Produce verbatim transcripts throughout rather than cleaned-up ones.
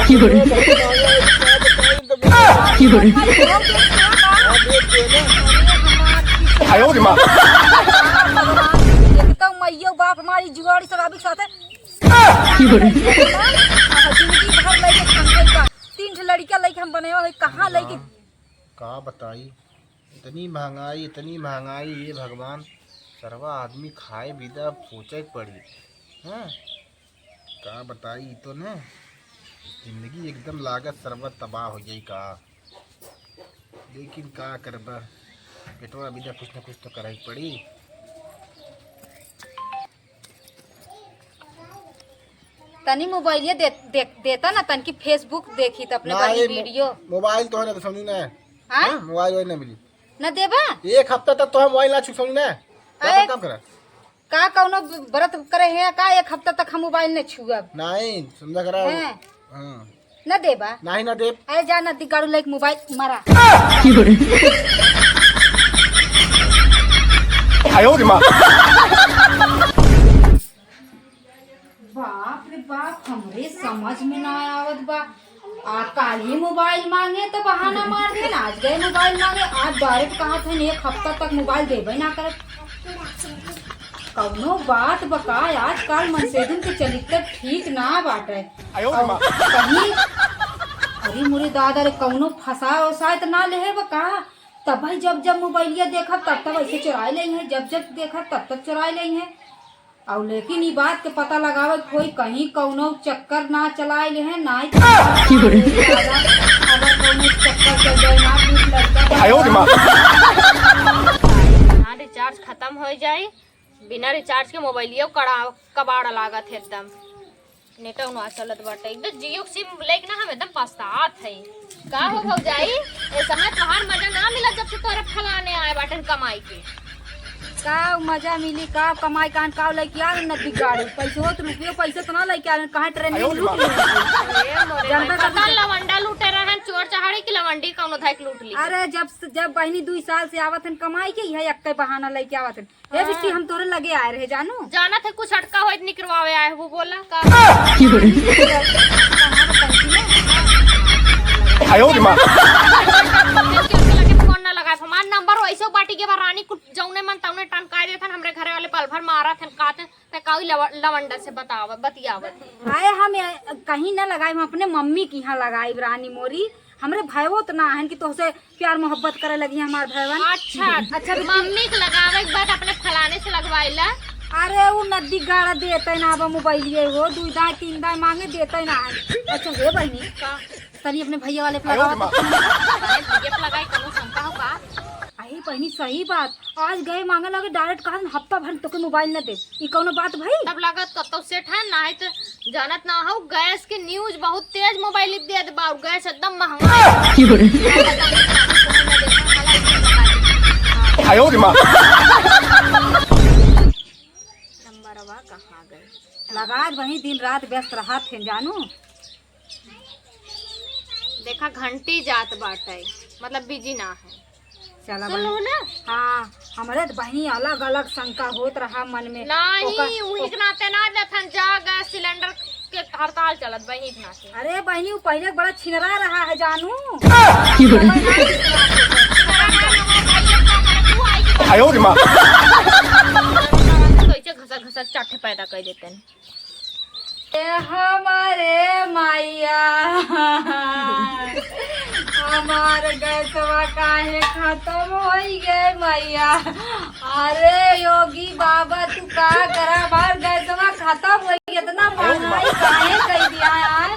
की हो रही? की हो रही? आयो रे माँ। एक तो मैयो बाप हमारी जुआड़ी शराबी के साथे। की हो रही? जिंदगी भर लइके खंडल बा। तीन ठे लड़िका लइके हम बने हुए, कहाँ लइके? का बताई, इतनी महंगाई, इतनी महंगाई, ये भगवान, सरवा आदमी खाए बिदा सोचे के पड़ी। हाँ, का बताई, ई तो न जिंदगी एकदम लागत सरवा तबाह हो जाई का। लेकिन का करबा, पेटवा बिदा कुछ न कुछ तो करे के पड़ी। तनी मोबाइलिया दे, दे, देता ना, तनकी Facebook देखी त अपने नहीं, वाली मो-, वीडियो। मोबाइल तो है ना, समझू ना। हाँ? हाँ, मोबाइल वही ना मिली। ना देबा? एक हफ्ता तक तो हम मोबाइल ना छू, समझू ना। अरे, काम करा। का कौनो व्रत करे हैं का? एक हफ्ता तक हम मोबाइल नहीं छुअब। नहीं, समझा करा। हाँ। हाँ। ना देबा? नहीं, ना देब। अरे जा नदी गाड़ू लेके मोबाइल मारा। की हो रही? आयो रे माँ। बाप रे बाप, हमरे समझ में ना आवत बा। आ, काल ही मोबाइल मांगे तो बहाना मार देन, आज गए मोबाइल मांगे, आज डायरेक्ट कहत हन एक हफ्ता तक मोबाइल देबे ना करत। कौनो बात बका, आजकल मनसेधुन के चरित्र ठीक ना बाटे। आयो रे माँ। कहीं, अरे मोरे दादा रे, कौनो फंसा उसाए त ना लेहे बका? तब भाई जब जब मोबाइलिया देखा तब तब ऐसे चुराए लेइहैं, जब जब देखा तब तब चुराए लेइहैं। और लेकिन ई बात के पता लगावे के होई, कहीं कौनो चक्कर ना चलाए लेहे, नाई तो की हो रही? अगर कौनो चक्कर चल जाए ना, भूत लड़का आयो रे माँ। ना रिचार्ज खत्म हो जाई, बिना रिचार्ज के मोबाइलियो कड़ा, कबाड़ लागत है एकदम। नेटो ना चलत बाटे, एकदम जियो के सिम लेके ना हम एकदम पछतात है। का हो भौजाई, ए समय तोहार मजा ना मिलत जब से तोहरे फलाने आए बाटन कमाई के। का मजा मिली, का कमाई कान, का लइके आ न बिगाड़ी। पैसे हो तो रुपयो पैसे तो ना लइके आ, कहाँ ट्रेनिंग लूट ले। ए मोरे जानता भाई, पता करती लवंडा लूटे रहन, चोर चहाड़ी की लवंडी कौनो धाइक लूट ली। अरे जब से, जब बहिनी दुई साल से आवत हन कमाई के, यह एक बहाना लइके आवत हन। ए बिट्टी, हाँ। हम तोरे लगे आए रहे जानू। जानत है कुछ अटका होइत निकरवावे आए हो, बोला का? की हो रही? आयो रे माँ। फोन ना लगाए, हमार नंबर वैसे बाटी के बा रानी, कुछ जौने मन तौने टनकाए देथन, हमरे घरे वाले पल भर मारत हन, काते ते काऊ लव-, लवंडा से बतावत, बतियावत। आए हम ए-, कहीं ना लगाए, हम अपने मम्मी के यहाँ लगाए रानी मोरी। हमरे भयवो त ना हन कि तोहसे प्यार मोहब्बत करे लगी हमार भयवन। अच्छा, अच्छा, बिट्टी। मम्मी के लगावे के बाद अपने फलाने से लगवाइला। अरे उ नदी गाड़ा देते ना अब मोबाइलिए हो, दुई दाई तीन दाई मांगे देते ना है। अच्छा हे बहिनी, का? तनी अपने भैया वाले पे लगावा तो। अरे भैया पे लगाई, कौनो शंका हो का? अरे बहिनी सही बात, आज गए मांगे लगे डायरेक्ट कहन हफ्ता भर तोके मोबाइल न दे, ई कौनो बात भई? तब लागत कतौ सेठ है ना, है तो जानत ना हो, गैस के न्यूज बहुत तेज मोबाइल देत बा, और गैस एकदम महंगा। की हो रही? आयो रे माँ। नंबरवा कहाँ गए? लगात वही दिन रात व्यस्त रहत हैं जानू। देखा घंटी जात बाटे, मतलब बिजी ना है। चला सुन बहिनी। लहू ना? हाँ, हमरे त बहिनी अलग अलग शंका होत रहा मन में। नहीं, ओका-, उही ओक- के नाते ना देथन, जा गैस सिलेंडर के हड़ताल चलत बहिनी के नाते। अरे बहिनी, उ पहिले बड़ा छिनरा रहा है जानू। की हो रही? आयो रे माँ। तो ऐसे घसर घसर चाटे पैदा कर देते हैं। ए हमारे मैया, हमार गैसवा काहे खत्म होई गए मैया? अरे योगी बाबा तू का करा, हमार गैसवा खत्म होई गए, इतना महंगाई काहे कर दिया यार?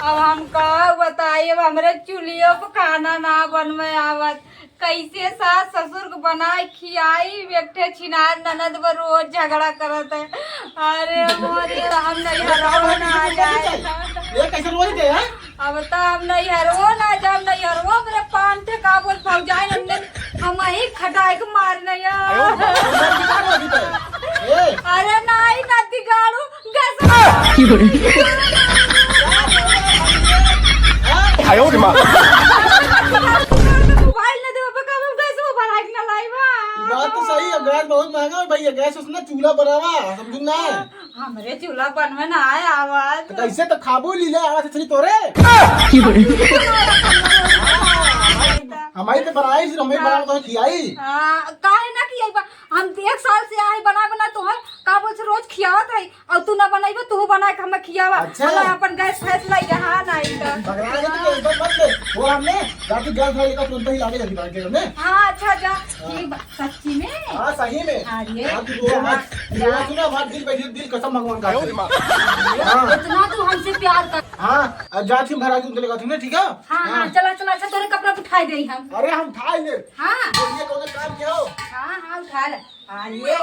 अब हम का बताई, अब हमरे चूल्हियों पे खाना ना बनवे आवत। कैसे सास ससुर को बनाए खियाई, एक ठे छिनार ननद बर रोज झगड़ा करत है। अरे मोरे, हम नैहरवा ना जाए। ये कैसे रोज के है? अब तो हम नैहरवा ना जाए, नैहरवा मेरे पान ठे का बोल भौजाई नंदन, हम ही खटाए के मार नहीं है। आयो, मर की बात होती तो। ए। अरे नहीं नदी गाड़ू, गैस की हो रही? आयो रे माँ। मोबाइल ना देबा, बका, हम गैस वो भराई के ना लाइबा। बात तो सही है, गैस बहुत महंगा है भैया, गैस उसने चूल्हा बनावा, समझू ना? हमरे चूल्हा बनवे ना आए आवाज। तो कैसे तो खाबू लीले आवाज छछरी तोरे। हमारी तो बनाई, सिर्फ हमारी बना तो खियाई। हाँ, काहे ना खियाई बा? हम एक साल से आए बना बना तोहर का बोल से रोज खियावत है, और तू ना बनाई बा, तू बनाए के हमें खियावा। अच्छा। हमें अपन गैस फैस लाई, हाँ, नहीं तो। पकड़ा के तो एकदम मत ले। वो हमने रात गैस भर लेकर तुरंत ही लागे जल्दी मार्केट में। हाँ, अच्छा, जा। हाँ। ठीक बा। सच्ची में? हाँ, सही में। अरे, हाँ, तू रो जा, मत। तू जा। रो मत, सुना, हमार दिल पे, दिल कसम भगवान का। हाँ। इतना तू हमसे प्यार कर। हाँ, अब जा, तुम भरा के उनके लगा, ठीक है? हाँ, हाँ, हाँ। चला, चला, अच्छा, तोरे कपड़ा उठाई दे हम। अरे, हम उठाई ले। हाँ। बोलिए, कौन काम किया हो? हाँ, हाँ, उठा ले। अरे,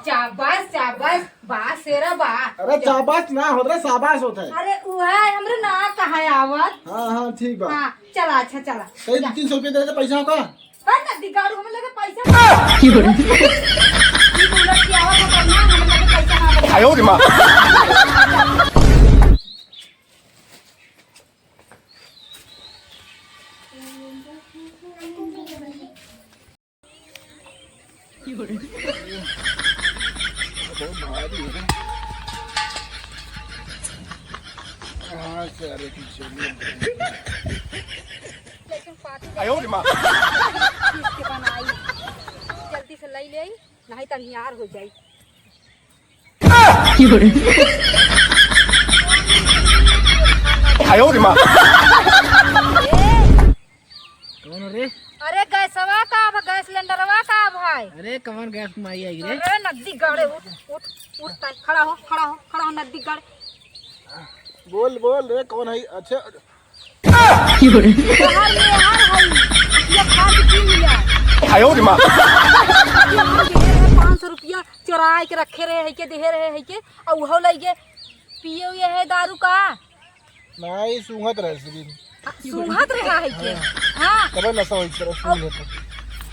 शाबाश, शाबाश, बा, शेरा बा। अरे, शाबाश ना होत रे, शाबाश होत है। अरे, उ है, हमरे ना कहा आवत। हाँ, हाँ, ठीक बा। हाँ, चला, अच्छा, चला। कहीं जा। तीन सौ रुपये दे दे, पैसा का? बस ना, दिगाड़ू, हमें लगे पैसा ना। की बोले? ई बोलत कि आवत है, पर ना, हमें लगे पैसा ना बचे। आयो रे माँ। बहुत भारी है। हाँ, सारे की चलिए। लेकिन पार्टी आयो रे माँ। चीज के बनाई, जल्दी से लई ले, नहीं तो अनियार हो जाई। आयो रे माँ। कौन रे? अरे गैसवा का अब, गैस सिलेंडरवा का अब है? अरे कौन गैस माई आई रे? अरे नद्दी गाड़े, उठ, उठ, उठ, ताई, खड़ा हो, खड़ा हो, खड़ा हो, नद्दी गाड़े। बोल, बोल रे, कौन है? अच्छा। तोहार मेहर है, ये खाद की लिया। आयो रे माँ। ये हम दे रहे पाँच सौ रुपया चोराए के रखे रहे है के, दे रहे है के, और उहो लइगे पिए हुए है दारू का। ना, ई सूंघत रहे सिर्फ। सूंघत रहा है के? हाँ। तबे नशा होई, तरह सूंघ लेते।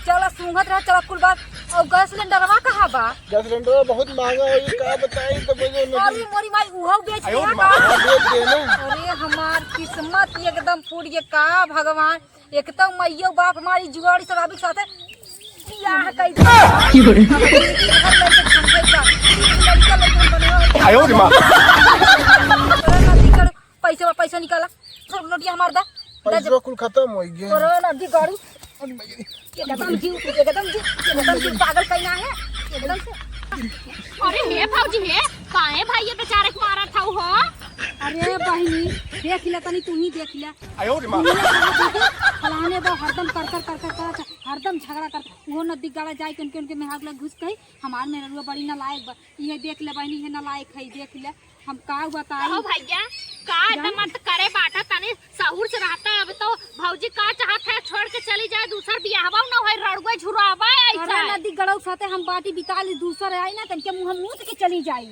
चला सूंघत रहा, चला कुल बात। और गैस सिलेंडरवा कहाँ बा? गैस सिलेंडरवा बहुत महंगा है, ई का बताई, तो बोलो ना। अरे मोरी माई, उहो बेच आयो दिया रे का? माँ। हाँ, बेच दिए ना। अरे हमार किस्मत एकदम फूट गया का भगवान। एक तो मैयो बाप हमारी जुआड़ी शराबी के साथे बियाह कई दे। की बोले? अब जिंदगी भर लइके झंझट बा। तीन लड़का लइके हम बनवा होई। आयो रे माँ। तोरा नदी कर, पैसे बा, पैसा निकाला। छोड़ नोटिया हमार दा। दा पैसा कुल खत्म हो गया। तोरा नदी गाड़ू। एकदम जीव, एकदम जीव, एकदम जीव पागल कइना है, एकदम से। अरे हे भौजी हे, काहे भाई ये बेचारे के मारत हऊ हो? अरे बहिनी, देख ले तनी, तू ही देख ले। आयो रे माँ। तू ही देख ले, फलाने बा हरदम कर कर कर कर कर, हरदम झगड़ा कर। वो नदी गाड़ा जाए के उनके, उनके मेहरारू लगे घुस गई, हमार मेहरारू बड़ी नालायक बा। इहे देख ले बहिनी, इहे नालायक है, देख ले। हम का बताई? कहो भैया, का जा। दमत करे बाटा, तनी सहूर से रहता। अब तो भौजी का चाहत है, छोड़ के चली जाए, दूसर बियाहवा न होए, रड़ुए झुरावा ऐसा अरे है। नदी गड़ौ साथे हम बाटी बिता ली, दूसर आई ना, तनके मुँह मूत के चली जाई।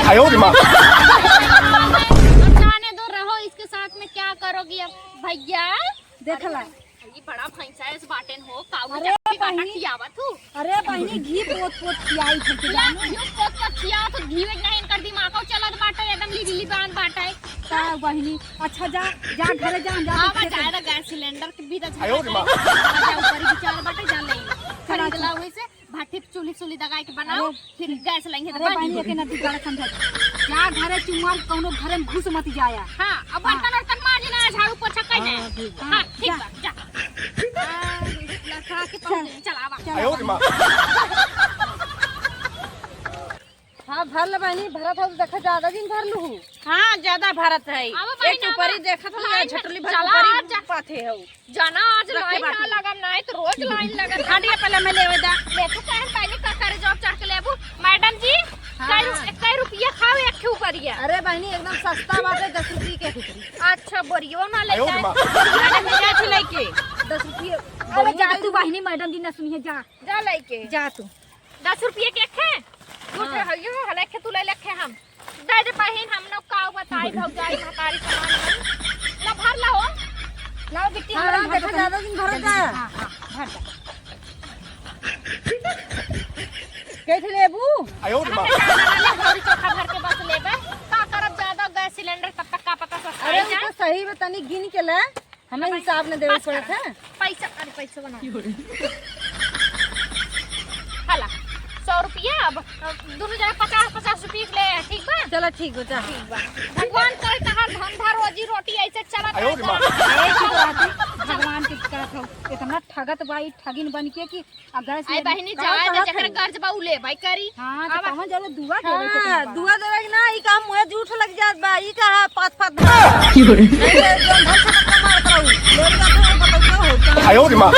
आयो रे माँ। अब जाने दो, रहो, इसके साथ में क्या करोगी अब भैया? देख ला। अरे, ई बड़ा भैंसा है इस बाटेन हो, काऊ अरे जब भी बाटा बहिनी। खियावत हूँ। अरे बहिनी, घी पोत पोत खियाई थे के ना, जानू। घी पोत पोत खियावत हूँ, घी में नहीं इनकर दिमाग चलत बाटे, एकदम लिबी लिबान बाटे। का बहिनी, अच्छा जा, जा घरे जा, हम जा आवा, खेत। जाए गैस सिलेंडर के भी तो आयो रे माँ। जा ऊपर ही विचार बाटे, जा ले। चला खरीद जा। ला वैसे। भट्ठी पे चूल्ही सूल्ही दगाई के बनाओ, अरे, फिर गैस लेंगे तो अरे बन बहिनी, जाई। एके नदी गाड़ा समझा। जा घरे चुमार कौनो घरे में घुस मत जाया। हाँ, अब हाँ। बर्तन उर्तन मांज ना, झाड़ू पोछा कर दे। हाँ, ठीक बा। हाँ, ठीक जा। बा, जा। आ, लखा के चल। पहुंच गई, चल आवा। चल आवा। आयो रे माँ। हाँ, भर ले बहिनी, भरत हो तो देखा ज्यादा दिन भर लूहू। हाँ, ज्यादा भरत है। आवा बहिनी, एक ऊपरी आवा। देखत हो, लाइन में झटली भर चला, ऊपरी जा। पाथे हो। जाना आज रखे लाइन ना बाटी। लगन, नहीं तो रोज लाइन लगन। हटिया पहले मैं लेवे दा। मैं तो कहे पहले का करे जॉब चढ़ के लेबू। मैडम जी, हाँ। कै रु-, कै रुपया खाओ एक ठे ऊपरिया। अरे बहिनी एकदम सस्ता बाटे, दस रुपये के। अच्छा, बोरियो ना ले आयो रे जाए। माँ। मैडम जी, जा तू लेके। दस रुपये। अरे जा तू बहिनी, मैडम जी ना सुनिए, जा। जा लेके। जा तू। दस रुपये के एक है? दू ठे हाँ। हइयो, हले एक ठे तू ले ले एक ठे हम। दे दे बहिन, हम लोग का बताई भौजाई महतारी समान है। ला भर ला हो। लाओ बिट्टी, हाँ, हमरा हाँ, भर देखा दे। ज्यादा दिन भरत जा। हाँ, हाँ, भर जा। कैसे लेबू? आयो रे माँ। भौरी चोखा भर के बस लेबे। का करब, ज्यादा गैस सिलेंडर तब तक का पता सस्ता अरे, है वो जा। तो सही में तनी गिन के ले। हमें अब हिसाब न देवे बस पड़त कर। है। पैसा, अरे पैसा बना। की हो रही? हला, सौ रुपया, अब, अब दुनो जना पचास पचास रुपया के ले, ठीक बा? चला, ठीक बा, जा। ठीक बा। भगवान करे तहार धंधा, रोजी रोटी ऐसे चलत रहे। ए, चुप रह तू। भगवान के कहत हौ, इतना ठगत बा ई ठगिन बन के कि आ गैस आई में बहिनी, का जाए दे, कहत जेकरे है? गर्ज बा, उ लेबे करी। हाँ, तो अब कौन जरूरत दुआ देवे के हाँ, तुम्हारा? दुआ देवे के ना, ई काम मुँहे जूठ लग जात बा, ई कहा पात पात धर। की हो रे? ऐसे जौन भर से धक्का मारत रहू, लोग जात हो, बताओ हो, कहाँ? आयो रे माँ।